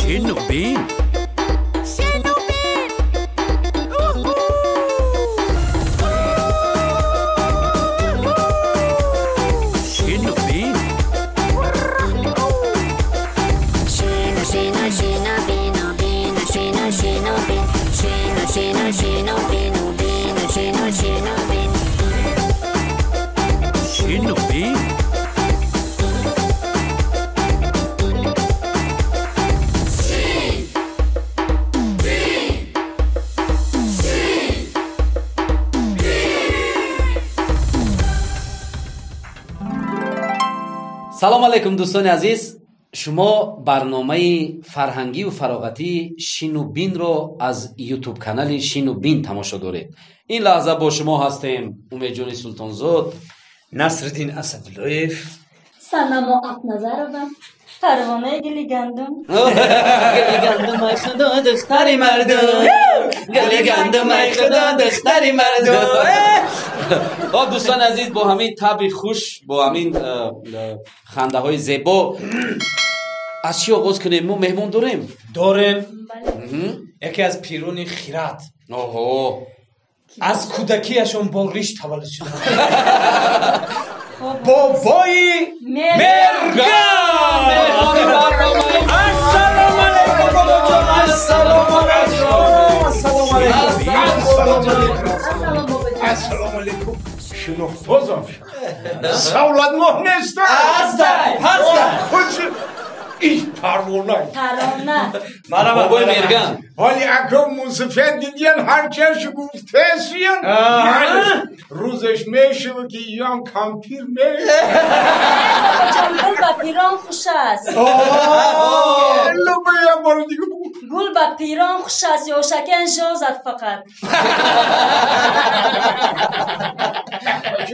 Шину бин. Шину бин. Уху! Шину бин. Шину, шину, шину, бину, бину, шину, шину, бин. Шину, шину, шину, бину, бину, шину, шину, бин. Шину бин. Салом алейкум, дӯстони азиз. Шумо барномаи фарҳангию фароғатии Шину бинро аз Ютуб канали Шину бин тамошо доред. Ин лаҳза бо шумо ҳастем Умедҷони Султонзод, Насриддин Асадуллоев, Санамо Акназарова, Парвонаи гили гандум. Гили гандум, ай худо, духтари мардум, гили гандум, ай худо, духтари мардум. Хоб, дӯстони азиз, бо ҳамин таби хуш, бо ҳамин хандаҳои зебо аз чӣ оғоз кунем? Мо меҳмон дорем? Дорем. Бале. Яке аз пирони хират. Оҳо. Аз кӯдакиашон бо риш таваллуд шуда. Бобои Мерган! Мерган! Меҳмони барномаи. Ассалому алайкум, бобоҷон! Ассалому алайкум! Ассалому алайкум! Ассалому алайкум. Ассалом, бобоҷон. Ассалому алайкум. Шинохтозам. Савлатмоҳ нестам. Ҳастай, ҳастай. Иш парвона. Тарона. Марҳамат. Бобои Мерган. Ҳоли ако мусафед дидиян ҳарчаш гуфтесиян. Рӯзеш мешава ки иён кампир мешава. Бобоҷон, гул ба пирон хуш аст. Лубая бори дига бугу. Гул ба пирон хуш аст, ёшакен жозад фақат.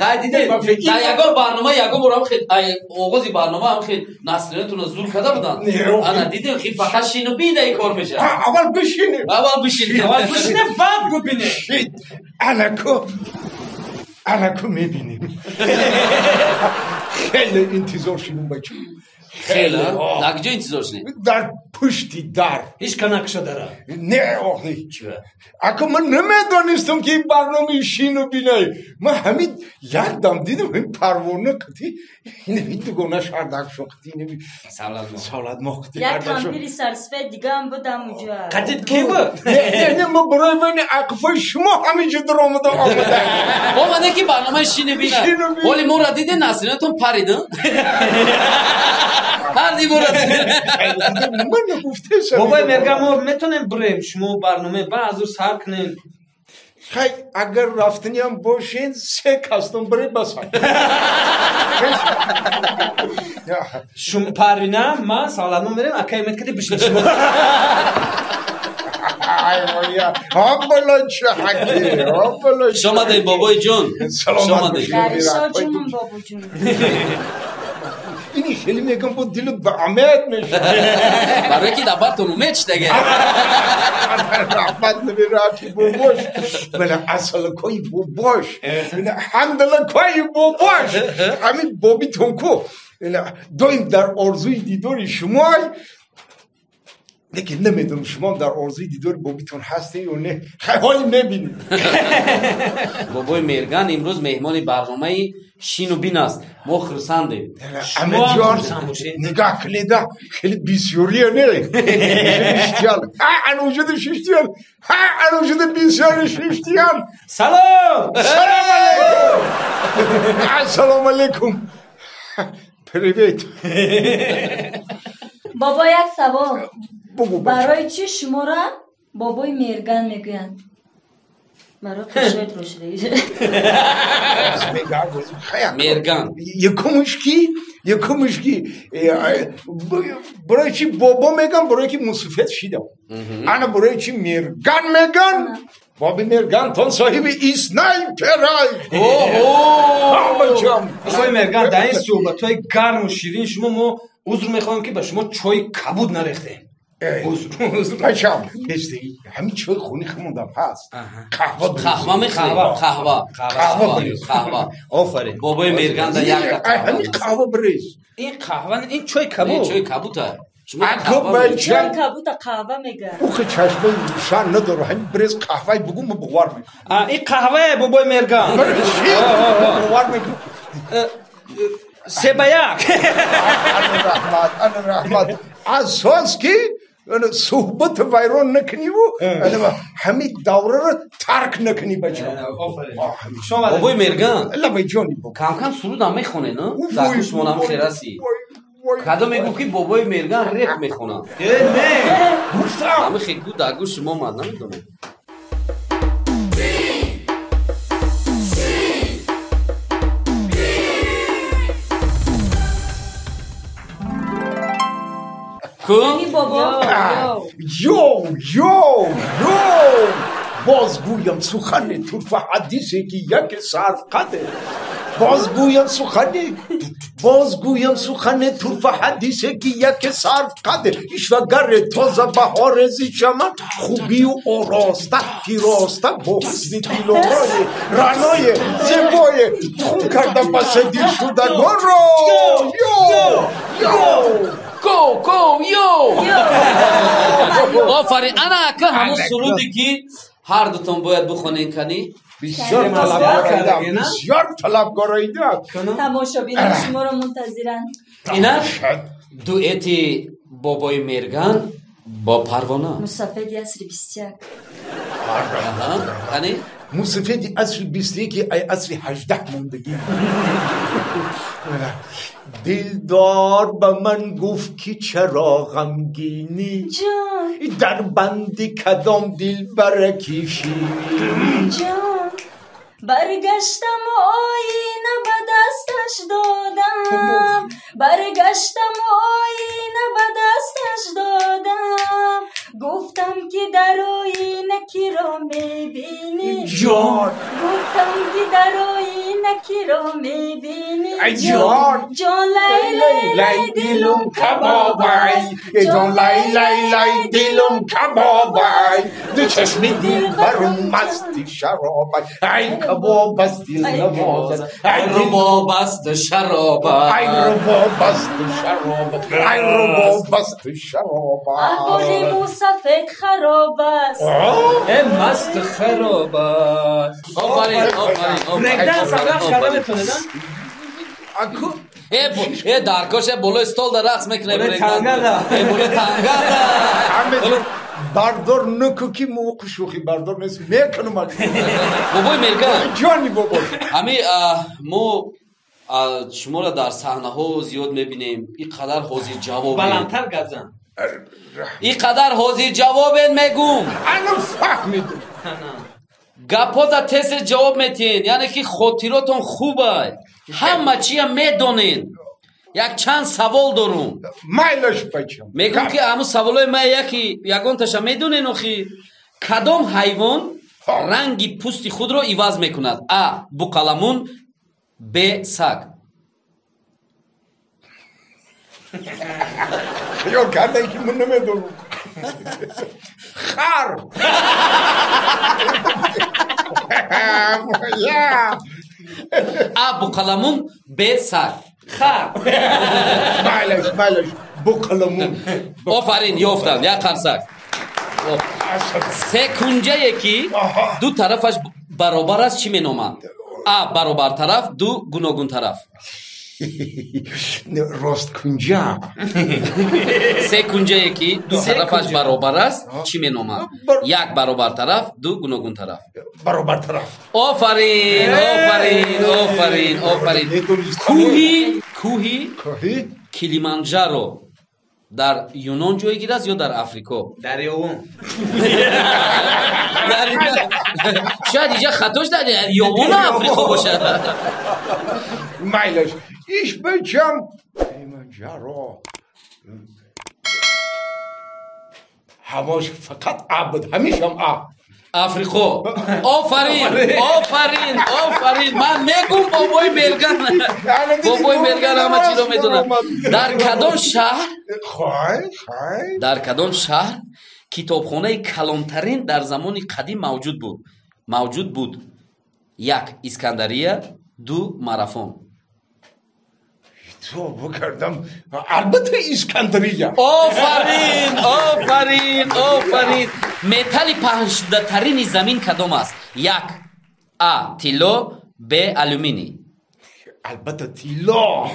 Хай, дидед, дар ягон барнома ягон бор ҳам хел оғози барнома ҳам хел насринатонро зур карда буданд. Ана дидем, хел фақат шину бин дар ин кор мешавад. Аввал бишинем. Аввал бишинем. Аввал бишинем, баъд бубинем. Шит. Анаку. Анаку мебинем. Хеле интизор шудем, бача. Хеле? Дар куҷо интизор шудем? Дар пушти дар. Ҳеҷ ка накуша дара. Не, охи. Ако ман намедонистам ки ин барномаи шину бинай. Ман ҳамин як дам дидам ин парвона қити ин дугона шардакшо қити ин савлатмоҳ қити. Як кампири сарсафед дигаам будам уҷа. Қадид ки буд? Не, не, не, ман барои вайни ақфои шумо ҳаминҷо даромадам омада. Омаде ки барномаи шину бина. Шину бин. Ҳоли моро дидед, насринатон парид. Ҳар ди моро дидед. Ман нагуфтесам. Бобои Мерган, мо метонем бирем, шумо барнома ба азур сар кунем. Хай, агар рафтаниам бошед, се кастон бире басан. Шум Парвина, ман, Савлатмо мерем, акай Умед кади бишин шумо. Ҳамбала чаҳаки, ҳамбала. Хуш омадед, бобои ҷон. Саломат Хуш омадед. бошед. Даришо ҷунум, бобоҷун. Ини хеле мегам, бо дилу ба умед мешавад. Барое ки дар бартон умед шидаге. Раҳмат намерафти бобош. Мана асалакои бобош. Ҳамдалакои бобош. Ҳамин бобитон ку. Доим дар орзуи дидори шумой. Лекин намедонам шумо дар орзуи дидори бобитон ҳастед ё не. Хай, ҳоли мебинем. Бобои Мерган имрӯз меҳмони барномаи Шину бин аст. Мо хурсандем. Амеҷон, хурсанд бошед. Нигоҳ кунеда, хеле бисёрия не. Шиштиян. Ҳа, ануҷуда шиштиян. Ҳа, ануҷуда бисёри шиштиян. Салом! Салом алейкум. Ассалому алейкум. Привет. Бобо, як савол. Бугу, бача. Барои чӣ шуморо бобои Мерган мегӯянд? Барои қишои трошидаги. Мерган. Якумушки, барои чи бобо меган, барои ки мусуфет шидам. Ана барои чи Мерган меган, боби Мерган тон соҳиби снайперай. Оҳо! Бачам. Бобои Мерган, дар ин суҳбатҳои гарму ширини шумо мо узр мехоҳем, ки ба шумо чойи кабуд нарехтем. Узр, узр. Бачам, нести, ҳамин чой хуни хумондам ҳаст. Қаҳва. Қаҳва мехӯрем? Қаҳва. Қаҳва. Қаҳва бирез. Қаҳва. Офарин. Бобои Мерган да як Ай, ҳамин қаҳва бирез. Ин қаҳва, ин чой кабуд. Чойи кабуд. Чой кабута қаҳва мегӯяд. Ухи чашмаи рӯшан надорам, ҳамин брез қаҳваи бугум ма бовар мекунам. Ин қаҳвае бобои Мерган. Бовар мекунам. 3-1. Ана раҳмат, ана раҳмат. Асос ки суҳбат вайрон накуниву ҳамин давраро тарк накунӣ, бача. Бобои Мерган. Лабай ҷони бобо. Кам-кам сурудам мехонед, дар гӯшмонам хераси. Кадо мегӯ ки бобои Мерган реп мехонад. Не. Гуфтам. Ҳамин хел гу дар гӯши мо омад, намедонам. Йо, йо, йо! Бозгӯям сухани турфа ҳадисе ки яке сарфқаде. Бозгӯям сухани бозгӯям сухани турфа ҳадисе ки яке сарфқаде. Ишвагаре тоза баҳоре зи чаман хубию ороста пироста бо ҳусни дилорои раъное зебое хун карда пасе дилшудагонро. Йо, йо! Ко, ко, йо! Офарин, ана ака ҳамон суруде ки ҳар дутон бояд бихонен кани. Бисёр талабгороида, бисёр талабгороида. Тамошобинон шуморо мунтазиранд. Инак дуэти бобои Мерган бо Парвона. Мусафеди асри 21. Кани? Мусафеди асри 21 ай асри 18 мондагӣ. Дилдор ба ман гуфт ки чаро ғамгинӣ, ҷон, дар банди кадом дилбара кишӣ, ҷон. Баргаштам оина ба дасташ додам, баргаштам оина ба дасташ додам, гуфтам ки дар оина киро мебинӣ, ҷон, гуфтам ки дар оина киро мебинӣ, ҷон, ҷон лай лай лай дилум кабобай, ҷон лай лай лай дилум кабобай, ду чашми дилбарум масти шаробай, ай кабоб аст дил навозад, ай рубоб аст шаробай, ай рубоб аст шаробай, ай рубоб аст шаробай. Аҳволи мусафед хароб аст, маст хароб аст. Офарин, офарин. Брейкданс рақс карда метавонед? Э, дар кош болои стол да рақс мекунад. Болои тангада. Болои тангада. Бардор наку ки муқи шӯхӣ бардор нест мекунам. Бобои Мерган. Ҷони бобо. Ҳами мо шуморо дар саҳнаҳо зиёд мебинем. Ин қадар ҳозир ҷавобед. Баландтар гап зан. Ин қадар ҳозир ҷавобед мегум. Ана фаҳмидам. Гапҳода тез ҷавоб метиҳен, яъне ки хотиротон хубай. Ҳама чия медонен. Як чанд савол дорум. Майлаш бачам. Мегӯм ки ҳамун саволои ман яки ягонташа медонен охи. Кадом ҳайвон ранги пӯсти худро иваз мекунад? А. Буқаламун, Б. Саг. Хиёл кардан ки ман намедонам. Хар. А. Буқаламун, Б. Саг. Хар. Майлаш, майлаш, буқаламун. Офарин, ёфтам, як қарсак. Се кунҷае ки ду тарафаш баробар аст чӣ меноманд? А. Баробартараф, ду. Гуногунтараф. Росткунҷа. Се кунҷае ки ду тарафаш баробар аст чӣ меноманд? Як. Баробартараф, ду. Гуногунтараф. Баробартараф. Офарин, офарин, офарин, офарин. Кӯҳи Килиманҷаро дар Юнон ҷойгир аст ё дар Африко? Дар Ёвон. Шояд иҷа хатош дар Ёвону Африко бошад. Майлаш, иш бачам Килиманҷаро ҳавош фақат а буд, ҳамешам а. Африқо. Офарин, офарин, офарин. Ман мегум бобои Мерган. Бобои Мерган ҳама чиро медонад. Дар кадом шаҳр? Дар кадом шаҳр китобхонаи калонтарин дар замони қадим мавҷуд буд? Мавҷуд буд. 1. Искандария, 2. Марафон. Хато бикардам. Албатта Искандария. Офарин, офарин, офарин. Металли паҳншудатарини замин кадом аст? Як. А. Тилло, Б. Алюминий. Албатта тилло.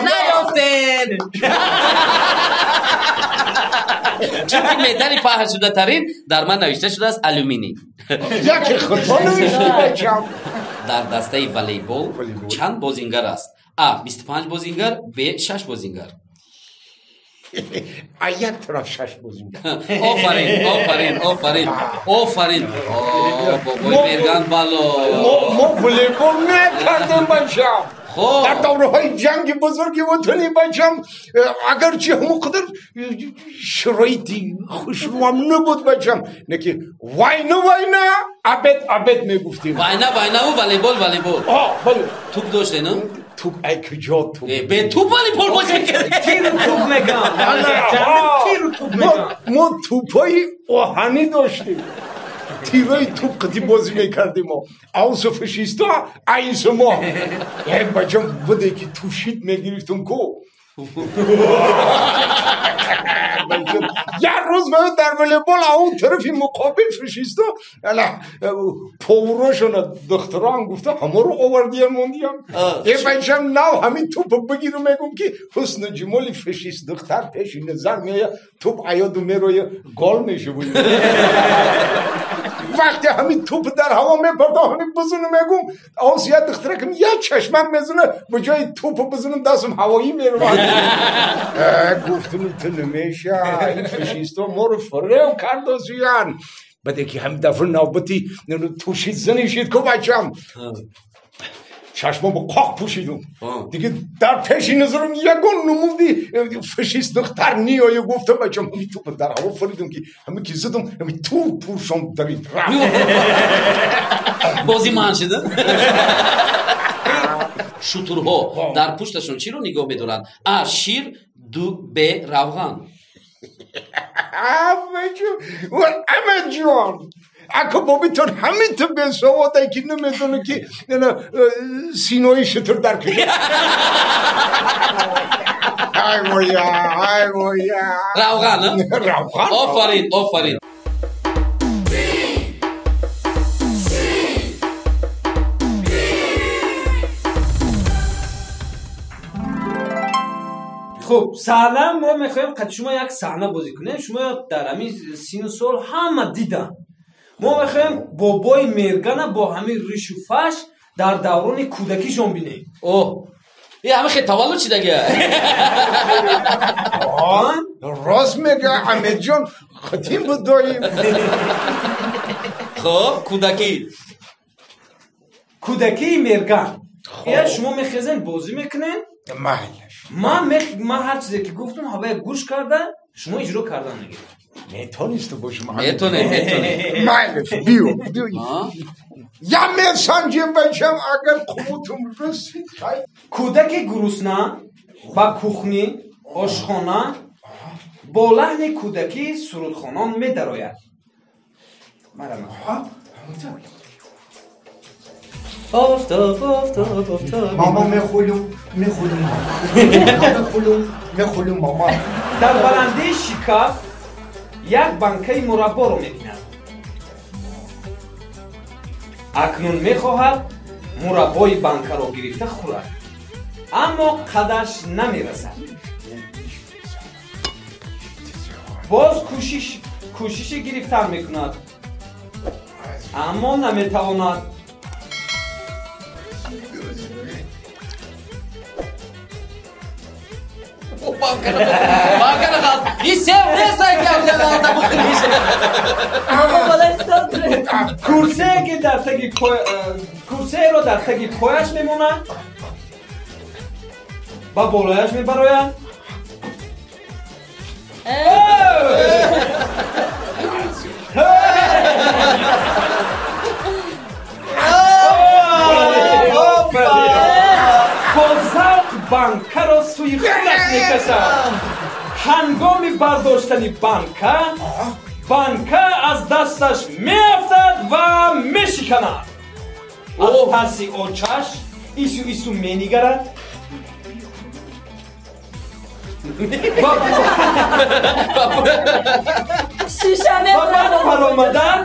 Наёфтед. Чунки металли паҳншудатарин дар ман навишта шудааст алюминий. Яке хато навишти, бачам. Дар дастаи волейбол чанд бозингар аст? А. 25 бозингар, Б. 6 бозингар. А як тараф 6 бозингар. Офарин, офарин, офарин, офарин. Бобои Мерган бало. Мо волейбол накардем, бачам. Дар давраҳои ҷанги бузурги ватанӣ, бачам, агарчи ҳамон қадар шароити хушрӯам набуд, бачам, неки война война, обед обед мегуфтем. Война войнаву волейбол волейбол. Бале. Туп доштед, на? Туп ай куҷо туп? Бе туп волейбол бозӣ мекардед? Тиру туп мегам. Тиру туп мегам. Мо тупҳои оҳанӣ доштем. Тирои туп қити бозӣ мекардем мо. Аусу фашисто, айсу мо. Э, бачам, буде ки тушит мегирифтум ку. Як рӯз ман дар волейбол он тарафи муқобил фашисто поварошона духтарон гуфта ҳамаро овардиям мондиям. Э, бачам, нав ҳамин тупо бигиру мегум ки ҳусну ҷамоли фашист духтар пеши назар меояд, туп аёду мероя, гол мешавад. Вақте ҳамин туп дар ҳаво мепартам, ҳамин бизуну мегум, ос як духтаракам як чашмак мезуна, ба ҷои тупо бизунам дастам ҳавоӣ меравад. Гуфтам ту намеша, ин фашисто моро фиреб кардосиян. Баъде ки ҳамин дафъа навбати тушид занишид ку, бачам, чашмамро қоқ пӯшидум. Дига дар пеши назарам ягон намуди фашист духтар ниёя. Гуфтам, бачам, ҳамин тупо дар ҳаво фаридум ки ҳамин ки задам, ҳамин тур пӯшом давид рафт. Бозӣ ман шуда. Шутурҳо дар пушташон чиро нигоҳ медоранд? А. Шир, ду. Б. Равған. Амаҷон, ака бобитон ҳамин ту бесаводе ки намедона ки синои шутур дар куҷо. Ай воя, ай воя. Равған? Равған. Офарин, офарин. Хуб, саҳна мо мехоҳем қади шумо як саҳна бозӣ кунем. Шумо дар ҳамин сину сол ҳама дидам. Мо мехоҳем бобои Мергана бо ҳамин ришу фаш дар даврони кӯдакишон бинем. О, и ҳамин хел таваллуд шидага. Рост мега, Амедҷон, хатим буд доим. Хуб, кӯдакӣ. Кӯдакии Мерган. Я шумо мехезен бозӣ мекунем. Майлаш. Ман ҳар чизе ки гуфтам, ҳавая гӯш карда, шумо иҷро кардан мегиред. Метонисту бошам. Метонед, метонед. Майлаш, биё, биё. Я месанҷем, бачам, агар қувватум расид. Кӯдаки гурусна ба кухни, ошхона бо лаҳни кӯдакӣ сурудхонон медарояд. Офтоб, офтоб, офтоб. Мама мехӯлум, мехӯлум, мехӯлум, мехӯлум, мама. Дар баландии шикаф як банкаи мурабборо мебинад. Акнун мехоҳад мураббои банкаро гирифта хӯрад, аммо қадаш намерасад. Боз кӯшиши гирифтан мекунад, аммо наметавонад. Банкара қалд. И сев несай ки абзалда бухриш. Курсее ки дар таги пой, курсееро дар таги пояш мемонад, ба болояш мебарояд. Бо завқ банкаро сӯи худаш мекашад. Ҳангоми бардоштани банка, банка аз дасташ меафтад ва мешиканад. Аз тарси очаш ису ису менигарад. Ва баъд паромадан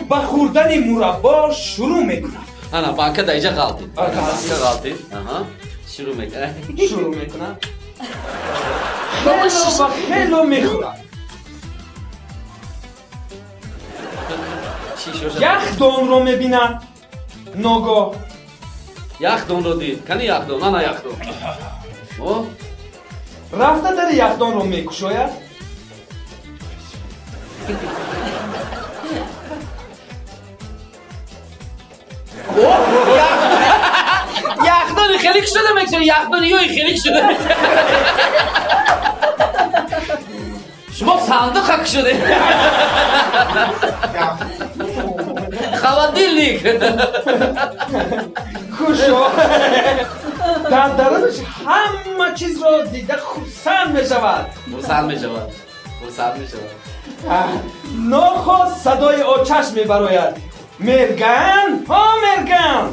ба хӯрдани мураббо шурӯъ мекунад. Ана банка дар инҷа ғалтид. Ғалтид. Шурӯъ мекунад. Шурӯъ мекунад. Хело ва хело мехӯрад. Яхдонро мебинад. Ногоҳ яхдонро дид. Кани яхдон? Ана яхдон. Рафта дари яхдонро мекушояд. Яхдони хеле кушода мекушояд. Яхдони ёи хеле кушода мекушояд. Шумо сандуқа кушоде. Холодильник. Кушо. Дар дарунаш ҳама чизро дида хурсанд мешавад. Хурсанд мешавад. Хурсанд мешавад. Нохост садои очаш мебарояд. Мерган, ҳо Мерган!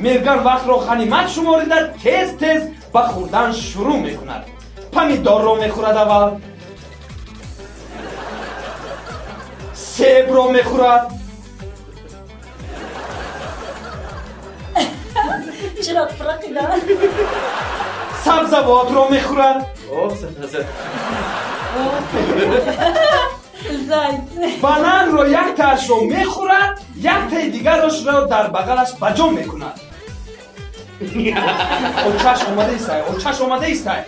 Мерган вақтро ғанимат шуморида тез-тез ба хӯрдан шурӯъ мекунад. Помидорро мехӯрад аввал, себро мехӯрад, сабзавотро мехӯрад, бананро яктаашро мехӯрад, яктаи дигарашро дар бағалаш ба ҷо мекунад. Очаш омада истай, очаш омада истай.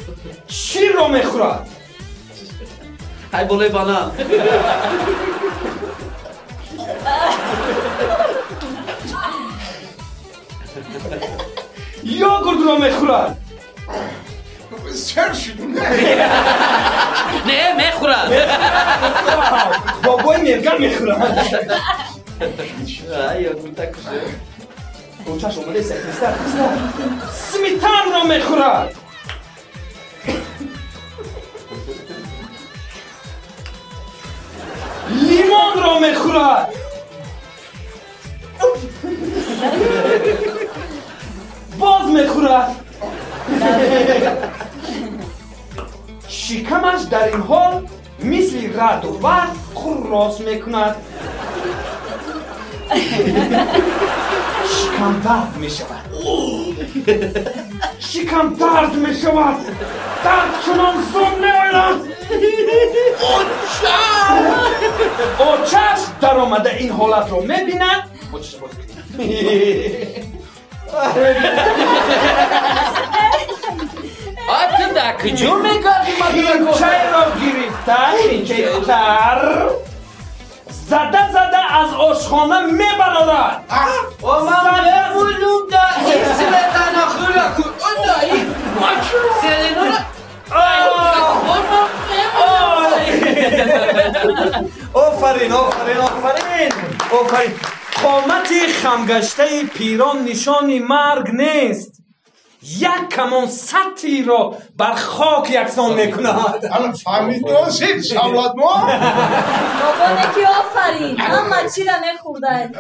Ширро мехӯрад. Ай болои банан. Йогуртро мехӯрад. Сер шуд. Не, мехӯрад. Бобои Мерган мехӯрад. Йогурта кушо. Очаш омада истай, тезтар, тезтар. Сметанро мехӯрад. Лимонро мехӯрад. Боз мехӯрад. Шикамаш дар ин ҳол мисли раъду барқ хуррос мекунад. Шикам дард мешавад. Шикам дард мешавад. Дард чунон зум меояд. Очаш даромада ин ҳолатро мебинад. Очаш боз Ту дар куҷо мегардӣ? Хинчайро гирифта, хинчаи тар зада-зада аз ошхона мебарорад. Ман мемулум да сметана хӯра ку. Офарин, офарин, офарин, офарин. Қомати хамгаштаи пирон нишони марг нест. Як камон сатиро бар хок яксон мекунад. Фаҳмидосид савлатмо? Бобоне ки офарин, ҳама чира мехӯрданд.